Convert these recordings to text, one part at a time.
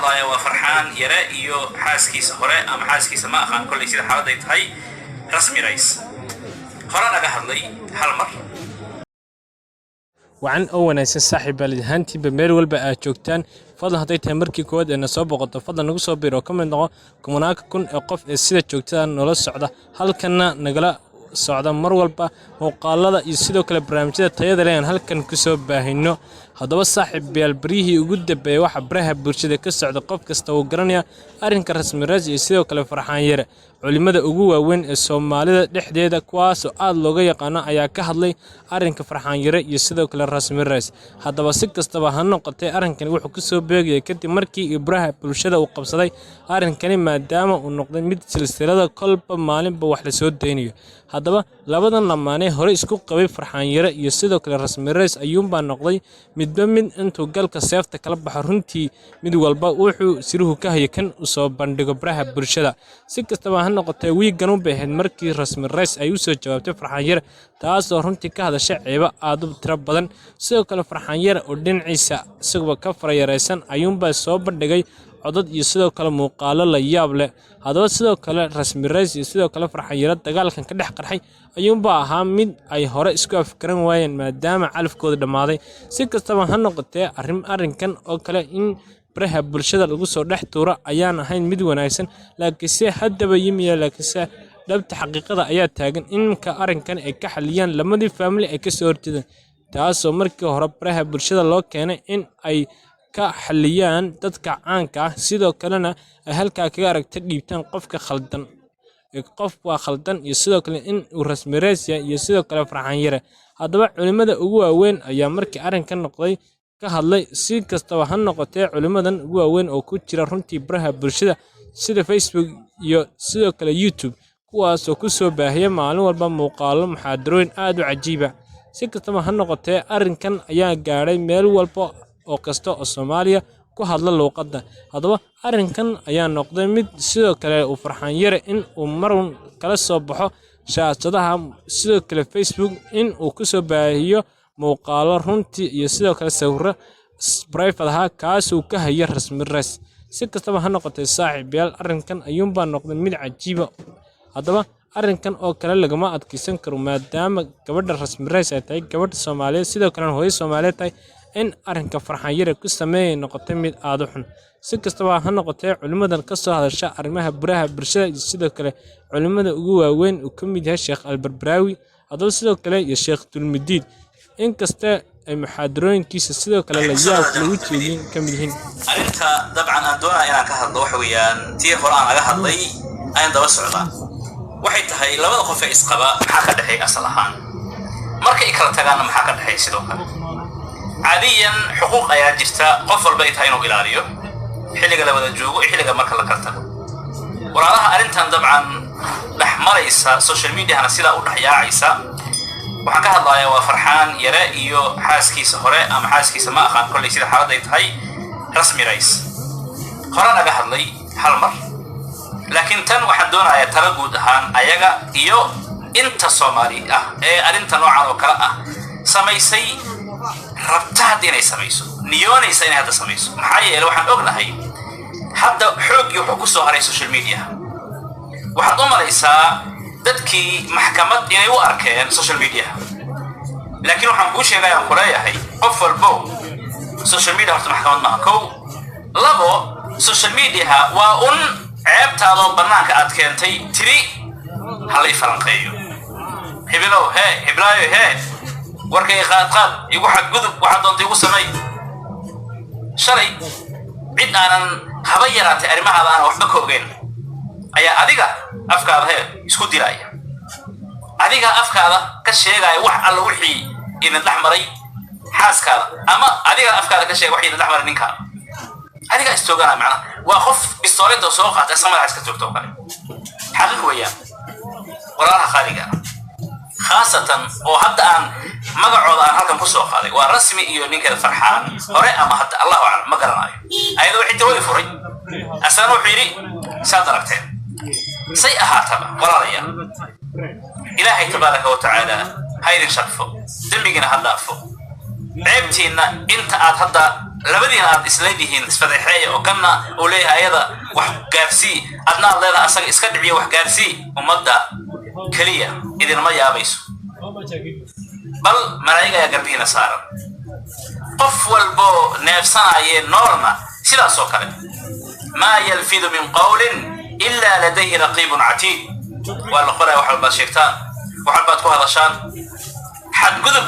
Hadlayaa waa Farxaan Yare iyo xaaskiisa hore ama xaaskiisa, ma aqaan kolley sida xaaladda ay tahay. Rasmi Rays hore naga hadlay hal mar. Wacan oo wanaagsan, saaxiib baalid ahaantiinba meel walba aad joogtaan. Fadlan, hadday tahay markii koowaad ee na soo boqoto, fadlan nagu soo biiro oo ka mid noqo kumanaanka kun ee qof ee sida joogtada noola socda, halkanna nagala socda mar walba muuqaalada iyo sidoo kale barnaamijyada tayada leh aan halkan kusoo baahino. Haddaba saaxiib yaal, baryihii ugu dambeeyay waxa baraha bulshada ka socda, qof kasta wuu garanaya arrinka Rasmi Rays iyo sidoo kale Farxaan Yare. Culimada ugu waaweyn ee Soomaalida dhexdeeda, kuwaasoo aad looga yaqaano, ayaa ka hadlay arrinka Farxaan Yare iyo sidoo kale Rasmi Rays. Haddaba si kastaba ha noqotee, arrinkani wuxuu kusoo beegayay kadib markii baraha bulshada uu qabsaday arrinkani, maadaama uu noqday mid silsilada kolba maalinba wax lasoo daynayo. Haddaba labadan lamaane hore isku qabay, Farxaan Yare iyo sidoo kale Rasmi Rays, ayuunbaa noqday midba mid intuu galka seefta kala baxo, runtii mid walba wuxuu siruhu ka haya kan u soo bandhigo baraha bulshada. Si kastaba ha noqotee, wiigan u bay ahayd markii Rasmi Rays ay usoo jawaabtay Farxaan Yare, taasoo runtii ka hadashay ceebo aad u tiro badan. Sidoo kale Farxaan Yare oo dhinaciisa isaguba ka farayaraysan ayuunbaa soo bandhigay codad iyo sidoo kale muuqaalo la yaab leh. Haddaba sidoo kale Rasmi Rays iyo sidoo kale Farxaan Yare dagaalkan ka dhex qarxay ayuunbaa ahaa mid ay hore isku afgaran waayeen, maadaama calafkooda dhammaaday. Si kastaba ha noqotee, arrinkan oo kale in baraha bulshada lagu soo dhex tuuro ayaan ahayn mid wanaagsan, laakiinse haddaba yimiya, laakiinse dhabta xaqiiqada ayaa taagan inka arrinkan ay ka xaliyaan lamadii family ay kasoo horjeedeen, taasoo markii hore baraha bulshada loo keenay in ay ka xaliyaan dadka caanka ah, sidoo kalena ay halkaa kaga aragta dhiibtaan qofka khaldan, qof waa khaldan, iyo sidoo kale in uu Rasmi Rays yahay iyo sidoo kale Farxaan Yare. Haddaba culimada ugu waaweyn ayaa markii arrinkan noqday ka hadlay. Si kastaba ha noqotee, culimmadan ugu waaweyn oo ku jira runtii baraha bulshada sida Facebook iyo sidoo kale YouTube, kuwaasoo ku soo baahiya maalin walba muuqaallo, muxaadarooyin aad u cajiiba. Si kastaba ha noqotee, arrinkan ayaa gaadhay meel walba oo kasta oo Soomaaliya ku hadla luuqadda. Haddaba arrinkan ayaa noqday mid sidoo kale uu Farxaan Yare in uu marun kala soo baxo shaashadaha, sidoo kale Facebook in uu kusoo baahiyo muuqaallo runtii iyo sidoo kale sawirro private ahaa, kaasuu ka hayo Rasmi Rays. Si kastaba ha noqotee, saaxiibayaal, arrinkan ayuunbaa noqday mid cajiiba. Haddaba arrinkan oo kale lagama adkeysan karo, maadaama gabadha Rasmi Rays ay tahay gabadha Soomaaliyeed, sidoo kalena hooyo Soomaaliyeed tahay, in arrinka Farxaan Yare ku sameeyay noqotay mid aad u xun. Si kastaba ha noqotee, culimmadan ka soo hadasha arrimaha baraha bulshada iyo sidoo kale culimmada ugu waaweyn uu ka mid yahay Sheekh Albarbaraawi, haddaba sidoo kale iyo Sheekh Dulmidiid, inkasta ay muxaadarooyinkiisa sidoo kale la yaab lagu jeedin ka mid yihiin. Arrinta dabcan aan doonaya inaan ka hadlo waxa weeyaan tii hore aan laga hadlay ayaan daba socdaa. Waxay tahay, labada qof ee isqaba maxaa ka dhexeeya asal ahaan? Markay kala tagaanna maxaa ka dhexeeya? Sidoo kale caadiyan xuquuq ayaa jirta qof walba ay tahay inuu ilaaliyo xilliga la wada joogo iyo xilliga marka la kala tago. Walaalaha, arrintan dabcan dhex maraysa social mediahana sidaa u dhex yaacaysa, waxaan ka hadlayaa waa Farxaan Yare iyo xaaskiisa hore ama xaaskiisa, ma aqaan kolley sida xaaladda ay tahay. Rasmi Rays hore naga hadlay hal mar, laakiin tan waxaan doonayaa tala guud ahaan ayaga iyo inta Soomaali ah ee arrinta noocan oo kale ah samaysay, rabta hadda inay samayso, niyoonaysa inay hadda samayso. Maxaa yeelay, waxaan ognahay hadda xooggii wuxuu ku soo haray social media. Waxaad u malaysaa dadkii maxkamad inay u arkeen social media, laakiin waxaan kuu sheegaya, aan ku leeyahay, qof walbo, social media horta maxkamad maaha. Kow, labo, social mediaha waa un ceebtaadoo bannaanka aad keentay, tiri halay falanqeeyo, hibilow hee, hiblaayo hee, warkay qaadqaad, igu xadgudub, waxaad doonta igu samay. Shalay cid aanan haba yaraatay arrimahaada aanan waxba ka ogeyn ayaa adiga afkaada hee isku dilaya, adiga afkaada ka sheegaya wax alla wixii idin dhex maray xaaskaada, ama adiga afkaada ka sheega wax idin dhex maray ninkaada. Adigaa istooganaya, macnaha waa qof bistoolinta soo qaata isla madaxa iska toogta oo kale. Xaqiiq weeyaan. Walaalaha qaaliga ah, khaasatan oo hadda aan magacooda aan halkan kusoo qaaday, waa Rasmi iyo ninkeeda Farxaan hore ama hadda, Allahu aclam, ma garanayo. Ayadoo wixii tiri way furay, asana wuxuu yidhi saad aragteen. Say ahaataba, walaalayaal, Ilaahay tabaaraka wa tacaala ha idin sharfo, dembigiina ha dhaafo, ceebtiinna inta aad hadda Labadiina aad isleedihiin isfadeexeeya, oo kanna uu leeyahay ayada wax gaarsii, adna aad leedahay asaga iska dhiciyo wax gaarsii. Ummadda keliya idinma yaabayso, bal malaa'ig ayaa garbihiina saaran. Qof walboo neefsanaaye noolna sidaas oo kale. Maa yalfidu min qawlin ilaa ladayhi raqiibun catiid. Waa la qoraya wax walbaad sheegtaan, wax walbaad ku hadashaan. Xadgudub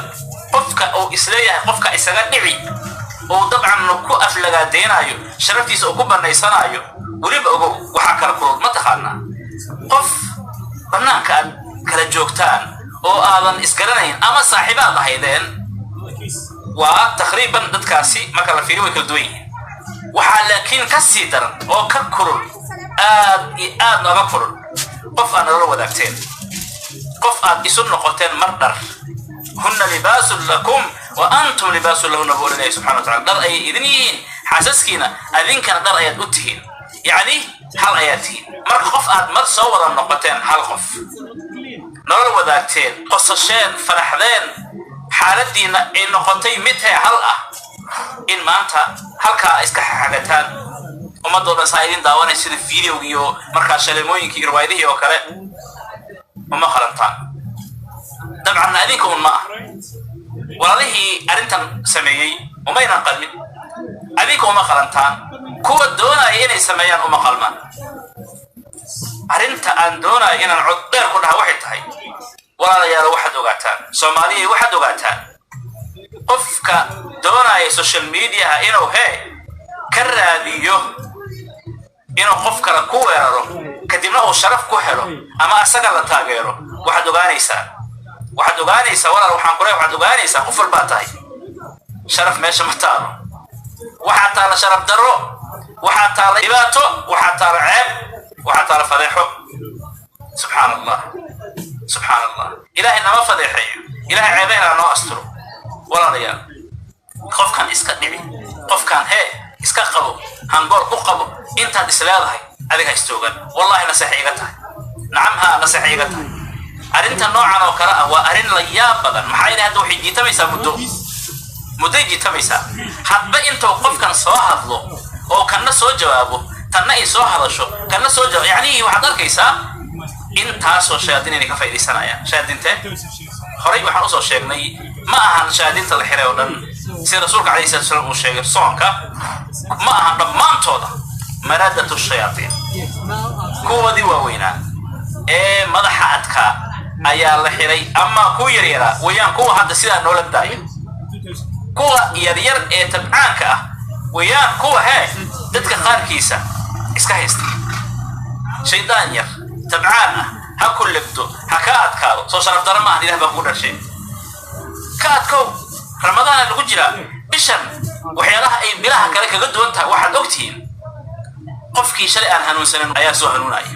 qofka uu isleeyahay qofka isaga dhici, uu dabcan ku aflagaadeenaayo, sharaftiisa uu ku banaysanaayo. Weliba ogow, waxaa kala kulul ma taqaanaa? Qof bannaanka aad kala joogtaan oo aadan isgaranayn ama saaxiibaad ahaydeen, waa taqriiban dadkaasi marka la fiiriyo way kala duwan yihiin. Waxaa laakiin ka sii daran oo ka kulul, aad iyo aad nooga kulul, qof aad nolola wadaagteen, qof aad isu noqoteen mar dhar. Hunna libaasun lakum wa antum libaasun lahunna, buu odhanaya subxana wa tacala. Dhar ayay idin yihiin xaasaskiina, adinkana dhar ayaad u tihiin, yacni hal ayaad tihiin. Marka qof aad mar soo wada noqoteen hal qof, nolol wadaagteen, qosasheen, faraxdeen, xaaladiina ay noqotay mid hee hal ah, in maanta halkaa iska xagataan, ummadoo dhan saa idin daawanay sida videoga iyo markaa shaleemooyinkii iyo riwaayadihii oo kale, uma qalantaan. Dabcan adinka un ma ah, walaalihii arrintan sameeyey umaynan qalmin. Adinka uma qalantaan, kuwa doonaya inay sameeyaan uma qalmaan. Arrinta aan doonayo inaan cod dheer ku dhaha waxay tahay, walaalayaalo, waxaad ogaataan, Soomaaliya, waxaad ogaataan, qofka doonaya social mediaha inuu hee ka raadiyo inuu qof kale ku weeraro, kadibna uu sharaf ku helo ama asaga la taageero, waxaad ogaanaysaa, waxaad ogaanaysaa, walaal, waxaan kule, waxaad ogaanaysaa, qof walbaa tahay, sharaf meesha ma taalo. Waxaa taala sharaf darro, waxaa taala dhibaato, waxaa taala ceeb, waxaa taala fadeexo. Subxaan Allah, subxaan Allah. Ilaahay nama fadeexeeyo, Ilahay ceebahena noo asturo. Walaalayaal, qofkan iska dhici, qofkan hee iska qabo, hangool ku qabo intaad is leedahay, adiga istoogan. Wallahi naseexa iga tahay, nacam, haa, naseexa iga tahay. Arrinta noocan oo kale ah waa arrin la yaab badan. Maxaa yeelay, hadda waxay jiitamaysaa muddo, mudday jiitamaysaa. Hadba intuu qofkan soo hadlo oo kanna soo jawaabo, tanna ay soo hadasho, kanna soo jawaabo, yacnihii waxaad arkaysaa intaasoo shayaadiin inay ka faaidaysanayaan. Shayaadiintee horay waxaan usoo sheegnay, ma ahan shayaadiinta la xiray oo dhan. Sida rasuulka calayhi salatu wasalaam uu sheegay, soonka ma ahan dhammaantooda maradatu shayaatiin. Kuwadii waaweynaa ee madaxa adkaa ayaa la xiray, ama kuwa yaryaraa weeyaan kuwa hadda sidaa noola daaya. Kuwa yaryar ee tabcaanka ah weeyaan kuwa hee dadka qaarkiisa iska haysta. Shaydaan yar tabcaan ah ha ku legdo, ha ka adkaado. Soo sharaf daro maahan? Ilah baa kugu dhashay, ka adkow. Ramadaana lagu jiraa. Bishan waxyaalaha ay bilaha kale kaga duwan tahay, waxaad ogtihiin, qofkii shalay aan hanuunsanin ayaa soo hanuunaya.